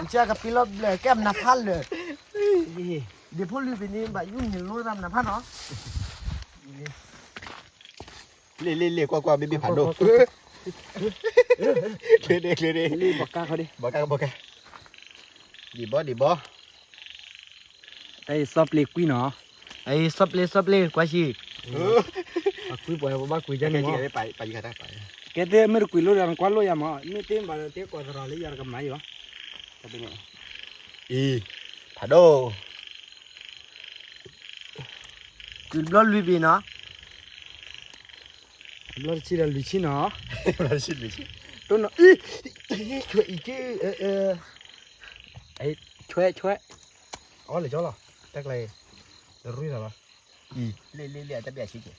ကပ့ၤလီၤဘျၢၣ်ကဲမနၤဖးလၢာ်, ဒ်ဖိလွံၢ်ဘ့ၣ်န့ၣ် ဘၣ်ယုၢ်မ့ၢ်လိတၢ်မနၤဖးနီၤ, လ့ၣ်လ့ၣ်လ့ၣ် ကွၢ်ကွၢ် ဘ့ၣ်ဘ့ၣ်ဖးဒိၣ်, ချ့ဒ့ချ့ဒ့, ဘီကါဘီကါ, ဒံးဘီဒံးဘီ တၢ်အံၤစီပျ့ကွံနီၤ, အံၤစီပျ့စီပျ့ကွၢ်ဆံ, ကွံပှၤပဘၣ်ကွံကန့ၣ်မး, ကဲသ့ၣ်မ့ၢ်တကွံလိာ်ဒီးနကွၢ်လိာ်ယၤမး, မ့ၢ်သ့ၣ်ဘၣ်ဒီးတဲကိးသရၣ်လၢယၤတကမၤအံၤလီၤ, အံၤ, ဖးဒိၣ်, ကွံဘျီလွံၢ်ဘ့ၣ်နီၤ, ဘျီတဆံဒီးလွံၢ်ဆံနီၤ, ဘျီတဆံလွံၢ်ဆံ, တိၢ်နီၤ, အံၤ, အံၤ, ဆွဲအံၤက့, အ့, ဆွဲ, ဆွဲ, အီၣ်လၢကၠီလီၤ, တၢ်ကျဲအံၤ, တရ့ၣ်လီၤလီၤ, အံၤ, လ့ၣ်လ့ၣ်လ့ၣ် အတၢ်ဘ့ၣ်အဆံက့,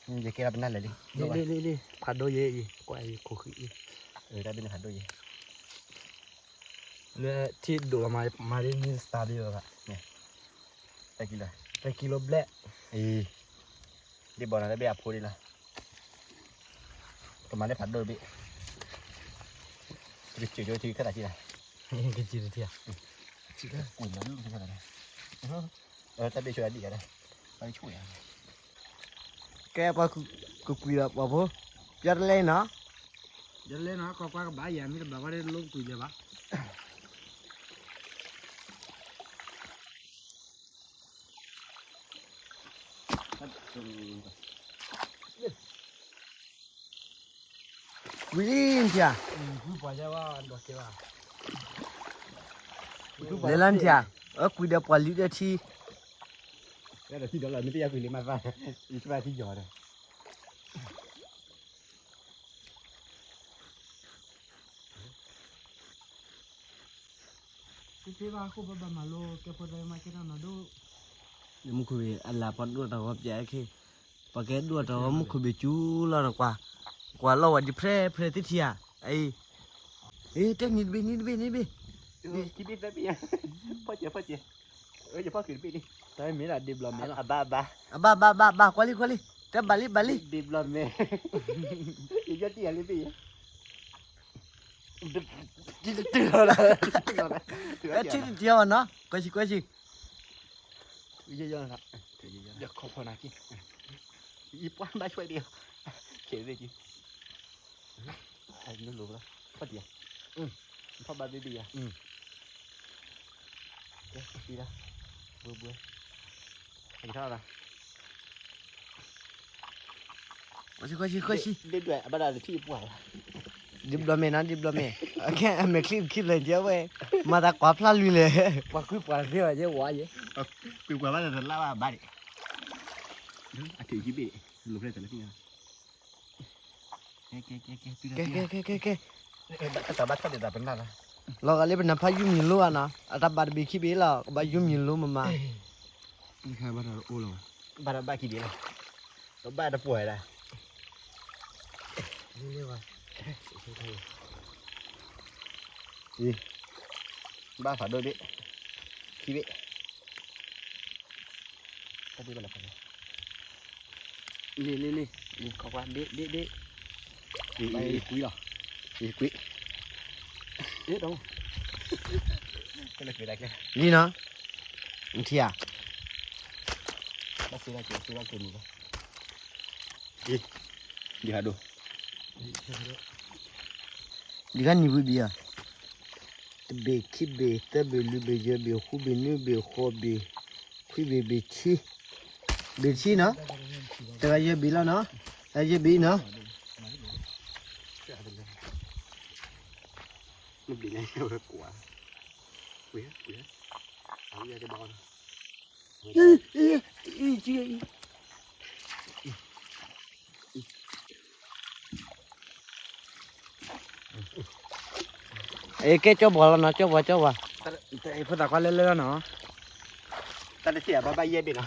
ယကဲလီၤပနၢ်လဲၤလံ, လ့ၣ်လ့ၣ်လ့ၣ်လ့ၣ်, ဖးဒိၣ်ယဲအံၤ, ကွၢ်အံၤခိၣ်ဃံအံၤ, တၢ်ဘ့ၣ်န့ၣ်ဖးဒိၣ်ယဲ လၢထံဒိၣ်လီၤမး မၤဒ်န့ၣ်စတၢ်ဒ်လီၤ, တၢ်ကံလီၤ တၢ်ကံလီၤဘျဲၣ်, အံၤ, ဒ်ဘီနီၤ တၢ်ဘ့ၣ်အဖိဒ်လီၤ, ကမၤလၢဖးဒိၣ်တဘ့ၣ်, ကစၢၢ်ကၠိထံခၢၣ်သးကံလီၤ, ကစၢၢ်တထံၣ်, တၢ်ဘ့ၣ်ဆိဒ်အံၤ, ကဲပှၤကကွံာ်ဒီးပှၤဖိ, ပျီတလဲနီၤ, ပျီတလဲနီၤ ကကွၢ်ကဘၣ်ယၤ မ့ၢ်တဘၣ်ဘၣ်ဒီးလိၣ်ကွံာ်လၢၤဘၣ်. ဝံၤလံနထံၣ်ဧါ, လဲၤလၢနထံၣ်ဧါ, အကွံာ်ဒီးပှၤလွံၢ်ဒီးထံ, ဒီးထံဒီးလီၤ မ့ၢ်တယၤကွံာ်လံမၤသး, ယသးထံယီၤဒီး တသ့ဘၣ်အဃိ ပဘၣ်မၤလိ ကဲဖိတၢ်မၤကဲထီၣ်နီၢ်ဒိၣ်, မူခိၣ်ဘ့ၣ်အလၢ် ပှၤဒိၣ်တၢ်ဂီၤပျဲခဲ, ပှၤကဲဒိၣ်တၢ်ဂီၤ မူခိၣ်ဘ့ၣ်ကၠူလီၤနကွၢ်, ကွၢ်လီၤဝဲဒ်ဖြဲဖြဲသ့ၣ်ထံဧါ, အံၤ, အ့ တဲနံၤတဘ့ၣ် နံၤတဘ့ၣ် နံၤတဘ့ၣ်, ခံဘ့ၣ်သၢဘ့ၣ်, ဖီၣ်စဲး ဖီၣ်စဲး, ယဖီၣ်က့ၤတဘ့ၣ်န့ၣ်, တၢ်မ့ၢ်ဒ်ဘျီမဲလီၤ, အဘၣ်ဘၣ်, အဘၣ်ဘၣ်ဘၣ်ဘၣ် ကွၢ်လံကွၢ်လံ, တၢ်ဘၣ်လံဘၣ်လံ, ဒ်ဘျီမဲ, ယယီၢ်တံၢ်ယၤလံဘ့ၣ်ယဲ တထံၣ်တထံၣ်အီၤနီၤ, ကွၢ်ဆံးကွၢ်ဆံး, ယခီဖီနာ်က့, ယပှၢ်ဘၣ်ဆွဲဒံး, ကဲဝဲက့, ဖီၣ်တံၢ်, ဖီၣ်ဘၣ်ဘ့ၣ်ဘ့ၣ်ယၤ, ကဲ, ဘှဲဘှဲ, ထီၣ်လီၤ ကွၢ်ဆံးကွၢ်ဆံးကွၢ်ဆံး, ဒ်ဘျီမဲနီၤ ဒ်ဘျီမဲ, အမဲာ်ချံခံဖျၢၣ်ကဲဝဲ, မၤသးကွၢ်ဖျါလွံၢ်လဲၣ်, ပှၤကွံပှၤသ့ဘၣ်ယဲဝဲယဲ, ကွံပှၤဘၣ်ဒီးတလၢဘၣ်ဘၣ်ဒံး, အထံၣ်ခံဘ့ၣ်, လိာ်ဖျဲၣ်တလၢဖံၣ်, ကဲကဲကဲကဲ, လီၤဂာ်လၢပနၢ်ဖးယုၢ်မံၤလိဧါနီၤ, အတၢ်ဘၣ်တဘ့ၣ်ခံဘ့ၣ်လီၤ ကဘၣ်ယုၢ်မံၤလိမးမး, ဘၣ်တဘၣ်ခံဘ့ၣ်လီၤ, ကဘၣ်တပှဲၤဒၣ် ဘၣ်ဖးဒိၣ်ဘ့ၣ်, ခံဘ့ၣ်, တၢ်ဒ့ဘၣ်လၢဖးဒိၣ်, လ့လ့လ့, ခီကွၢ်ဒ့ဒ့ဒ့, ကွံလီၤ, ကွံ, လံနီၤ, နထံၣ်ဧါ, ဒ်ဖးဒိၣ် ဒ်ဂၤနံၤဝံၤဘံၣ်ဧါ, တဘ့ၣ်ခံဘ့ၣ်သၢဘ့ၣ်လွံၢ်ဘ့ၣ်ယဲၢ်ဘ့ၣ်ဃုဘ့ၣ်နွံဘ့ၣ်ဃိးဘ့ၣ်, ခွံဘ့ၣ်ဘ့ၣ်ဆံ, ဘ့ၣ်ဆံနီၤ, တဂၤယဲၢ်ဘ့ၣ်လီၤနီၤ, တဂၤယဲၢ်ဘ့ၣ်နီၤ, မ့ၢ်ဘ့ၣ်န့ၣ်ဝဲကွၢ်, ကွၢ်, ကွၢ်, အဝဲယဲၢ်တဘၣ်အီၤနီၤ အ့ ကဲကၠီပှၤလီၤနီၤ ကၠီပှၤကၠီပှၤ, ဖိသၣ်ခွါလၢလၢလီၤနီၤ, တၢ်တထံၣ်အဘၣ်ဘၣ်ယဲၢ်ဘ့ၣ်နီ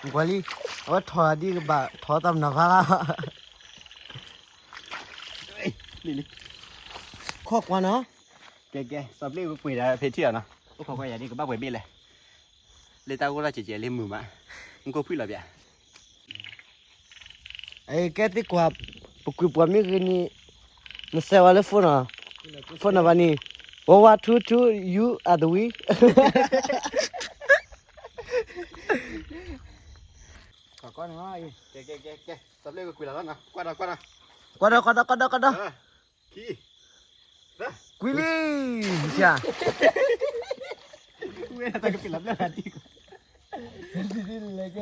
ၤ, ကွၢ်လံ, အဝဲထီၣ်ဒ်ကဘၣ်ထီၣ်သးမနုၤဖးလီၤ, ခီၣ်ကွၢ်နီၤ, ကဲကဲ စီၤပျ့ၢ်ကကွံာ်ဒီးဖဲထံၣ်အီၤနီၤ, အိၣ်ခိးကွၢ်ယၤဒ်ကဘၣ်ပှဲၤဘ့ၣ်လဲၣ်, လၢတၢ်အိၣ်လီၤကဲကဲလၢမုာ်မး, မူခိၣ်ဖှံလီၤပျး အကဲသ့ၣ်ကွၢ်, ပကွံာ်ပှၤမ့ၢ်ဂ့ၤန့ၣ်, နစဲးဝဲလၢ phone နီၤ, phone နီၤဘၣ်န့ၣ်, one one two two you are the win. ကွၢ်ဒီးကွၢ်ဒီးကွၢ်ဒီးကွၢ်ဒီး, ကွံာ်လံ, ဆရာ, ဝဲတၢ်ကပ့ၤလီၤဘျၢၣ်ဂၤဒ်, လဲၤကဲ,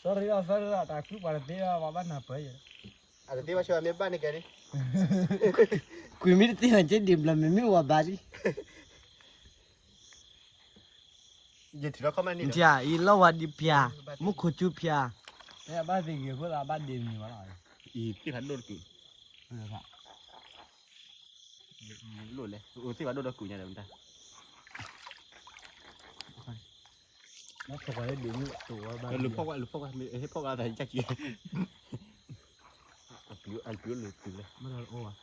sorry လီၤ sorry လီၤ တၢ်ကွံာ်ပှၤတသ့ဘၣ် ပှၤဘၣ်နၢ်ပၢၢ်ယဲ, အတသ့ဘၣ်ဆၢမ့ၢ်ဘၣ်န့ၣ်ကဲန့ၣ်, ကွံာ်မ့ၢ်တသ့ဘၣ် ကဲဒံးဘျီမ့ၢ်မ့ၢ်ဝဲဘၣ်လံ. ယထံၣ်ထီၣ်ခီမ့ၢ်န့ၣ် နထံၣ်ဧါ, အံၤလီၢ်ဝါဒံးဖၠၣ်, မူခိၣ်ကၠူဖၠၣ်, ဘၣ်သ့ၣ်ဂ့ၤဖိလၢဘၣ်ဒ့မံၤဝဲလီၤ, အံၤသ့ၣ်ဖးဒိၣ်တကုာ်, လိၣ်လဲၣ်, အိၣ်သ့ၣ်ဖးဒိၣ်ဒီးကုာ်ညါဒီးမတၤ, လူၤဖီၣ်ကွၢ်, လူၤဖီၣ်ကွၢ်, ဟဲဖီၣ်ကွၢ်သးကၢ်ကံ, အပျူၤလိၤတုၤလဲၣ်,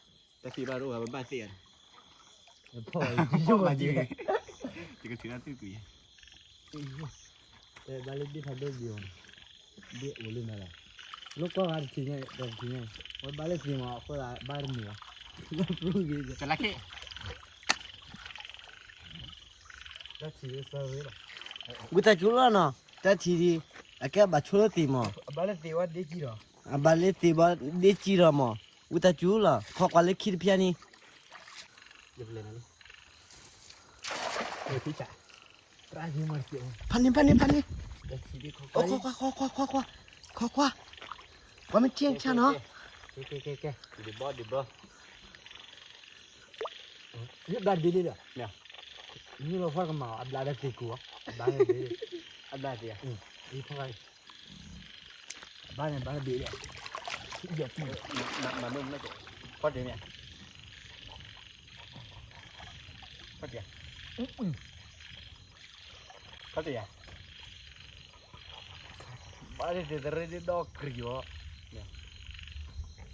တၢ်သ့ၣ်ဘၣ်ဒိၣ်ဝဲဘၣ်သ့ၣ်ဧါ, ဖီၣ်ကွၢ်, ယကထံၣ်တၢ်သ့ၣ်ကွံာ်, ဘၣ်လၢဒ့ၣ်ဖးဒိၣ်ဒံးအီၤ, ဒ့ၣ်အိၣ်လၢနၤလီၤ, လိၣ်ကွၢ်ဂၤတထံၣ်ညါ, တထံၣ်ညါ, ဝဲဘၣ်လၢသ့ၣ်မး အဃိသတးဘၣ်တမုာ်ဘၣ်, တလၢခ့ ဝံသးစူၤလီၤနီၤ, တၢ်ထံၣ်ဒံး, အကဲဘၣ်ဆိလၢသ့ၣ်မး, အဘၣ်လၢသ့ၣ်ဘၣ်ဒ့ကံထီၣ်မး, ဝံသးစူၤလီၤ, ဖီၣ်ကွၢ်လၢခံတဖၠါန့ၣ်, ဖးန့ၣ် ဖးန့ၣ် ဖးန့ၣ်, အိၣ်ခွါခွါခွါခွါခွါခွါ, ခွါခွါ, ကွၢ်မ့ၢ်က့ဆါနီၤ, ဒံးဘီဒံးဘီ, ဘျါဒ်န့ၣ်ဒီး, မ့ၢ်လီၤဖီၣ်ကမၤအီၤ အဘျါဒီးသ့ၣ်ကူၣ်အီၤ, အဘျါသ့ၣ်, အံၤဖီၣ်, ဘၣ်န့ၣ်ဘၣ်တဘ့ၣ်ဒီး, မၤမ့ၢ်မ့ၢ်, ဖီၣ်တ့ၢ်မ့ၢ်, ဖီၣ်တ့ၢ်, ဖီၣ်တ့ၢ်ယၤ, ဘၣ်တ့ၢ်တရ့ဒ်ဒီကရံၣ်အီၤ,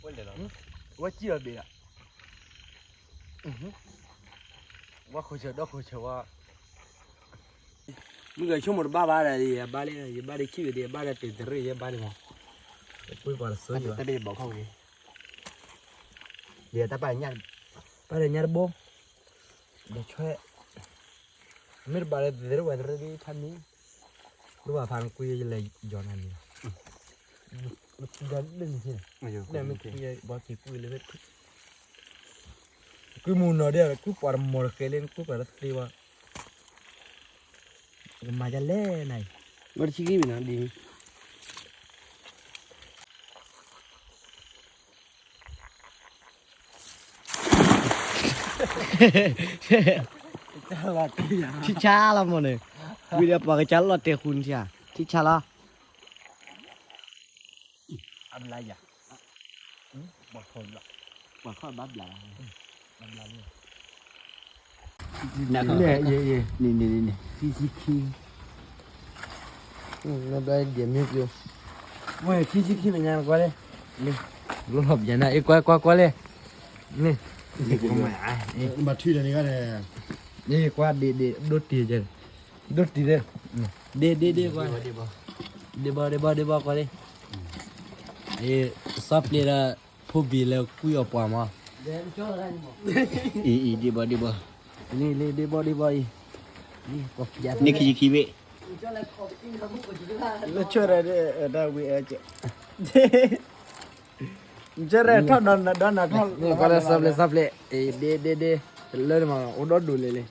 ဝဲလဲၣ်လီၤ, ဝဲစံၣ်အီၤဘ့ၣ်ဒီး ဝဲခိၣ်ဆၢဒီခိၣ်ဆၢဝဲ, မုၢ်ဂဲၤဆိကမိၣ်တဘၣ်ဘၣ်ဒီး ယဘၣ်လၢ ယဘၣ်ဒီးခံဂ့ၤဒီး ယဘၣ်ဒီးတ့ၢ်တရ့ၣ် ယဘၣ်လံမး, ပှ့ၤပှၤတစိယၤ, တဘ့ၣ်ဘီခီၣ်ဂ့ၤ, ဒီးတၢ်ပာ်ညၣ်, ပာ်ဒီးညၣ်တဘိ, ဒီးဆွဲ, မ့ၢ်တဘၣ်ဒီးတ့ၢ်တရ့ၣ်ဝဲတရ့ၣ်ဒ်ထါမံၤ, ဒ်ပှၤဖးနကွံယလဲၤယီၤနၤမံၤလီၤ, ဒီးမ့ၢ်ကွံဘီက့ၤကွံလၢ ကွံမုၢ်နီၤဒ် ကွံပှၤတမီၤတဃဲလၢ ကွံပှၤတသ့ဘၣ်, ကမၤဒ်လဲၣ်နၤအံၤ, ဘၣ်တဆံခံမံၤနီၤဒ်န့ၣ်, ထံဆါလီၤမ့ၢ်န့ၣ်, ဝံၤဒီးပှၤကစၢ်လီၤတဲာ်ဃုာ်နထံၣ်ဧါ, ထံဆါလီၤ. အဘျါယၤ, ပှၤခီဘျါ, ပှၤခီဘၣ်ဘျါ, အဘျါလံ, န့ၣ်န့ၣ်န့ၣ်, ခံဆံခံ, နဘျါဒ်မ့ၢ်ပျိ, ဝဲ ခံဆံခံမ့ၢ်ညါကွၢ်လဲၣ်, လီၤပျါနၤ အ့ၣ်ကွၢ်ကွၢ်ကွၢ်လဲၣ်, န့ၣ်, မၤထွံၣ်ဒီးန့ၣ်ဂၤန့ၣ်, န့ၣ်ကွၢ်ဒ့ဒ့ ဒိၣ်တံၢ် ဒိၣ်တံၢ်သ့, ဒ့ဒ့ဒ့ကွၢ်, ဒ့ဘီဒ့ဘီဒ့ဘီကွၢ်လံ, အ့ၣ် စီၤပျဲဒီး ဖိဘံၣ်လၢကွံအီၤပှၤမး, အံၤအံၤဒ့ဘီဒ့ဘီ, လံလံဒ့ဘီဒ့ဘီအံၤ, န့ၣ်ခံဆံခံဘ့ၣ်, လၢဆၢဒီးဒၣ်ဝံၤအကဲ, ဆၢရဲၣ်ထီၣ်ဒီးနၤထီၣ်, ကွၢ်လၢစီၤပျဲစီၤပျဲ, အ့ၣ်ဒ့ဒ့ဒ့, တလၢန့ၣ်မး အိၣ်ဒီဒူၣ်လဲၣ်လဲၣ်,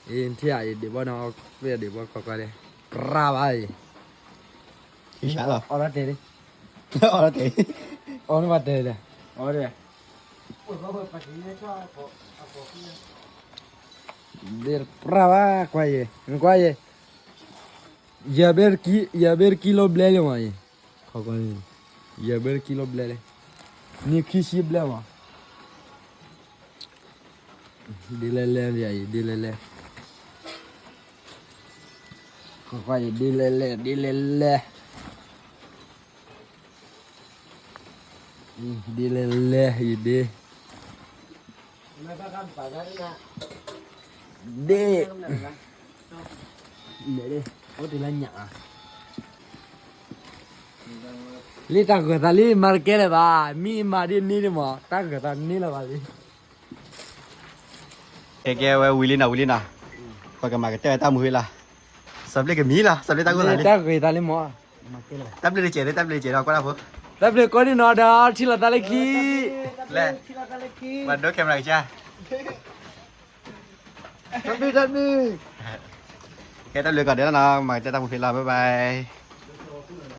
အ့ၣ် နထံၣ်ဧါ အ့ၣ်ဒ့ဘီနီၤ ဖဲဒ့ဘီကွၢ်ကွၢ်လံ, ပြၢ်ဘၣ်အံၤ, အီၣ်လီၤတဲာ်လံ, အီၣ်လီၤတဲာ်, အီၣ်လီၤတဲာ်, အီၣ်လီၤတဲာ်, ဒ့ပြၢ်ဘၣ်ကွၢ်အံၤ, ကွၢ်အံၤ, ယဘ့ၣ်တကံလိဘျဲလံမးအံၤ, ယဘ့ၣ်တကံလိဘျဲလံ, န့ၣ်ခံဆံဘျဲမး, ဒ့လဲၤလဲၤဒ်အံၤ ဒ့လဲၤလဲၤ, ကွၢ်ကွၢ်အံၤ ဒ့လဲၤလဲၤ ဒ့လဲၤလဲၤ, ဒ့လဲၤလဲၤ ယဒ့, ဒ့, အိၣ်တ့ၢ်လၢညၣ်, လၢတၢ်ဂၢၢ်သးလံ မၤတကဲလၢၤဘၣ်, မ့ၢ်မၤဒ်န့ၣ်န့ၣ်မး တၢ်ဂၢၢ်သးန့ၢ်လၢၤဘၣ်လံ. ကဲကဲဝဲဝံၤလံနီၤ ဝံၤလံနီၤ, ပကမၤကတၢၢ်တၢ်မူဟ့လီၤ, စီၤပျ့ကမံၤလီၤ စီၤပျ့တၢ်ဂိၢ်သးလံ, တၢ်ဂ့ၢ်သးလံမး, တၢ်ဘျုးတကဲး တၢ်ဘျုးတကဲးဒီးကွၢ်တၢ်ဖိ, တၢ်ဘျုးကိးဒံနီၤဒီးထံၣ်လိာ်သးလၢခံ, လဲၤ, ပှၤဒိ camera ကစၢ်, တၢ်ဘျုးတၢ်ဘျုး, ကဲတၢ်ဘျုးကိးဒံနီၤ မၤကတၢၢ်တၢ်မူဟ့လီၤ bye bye.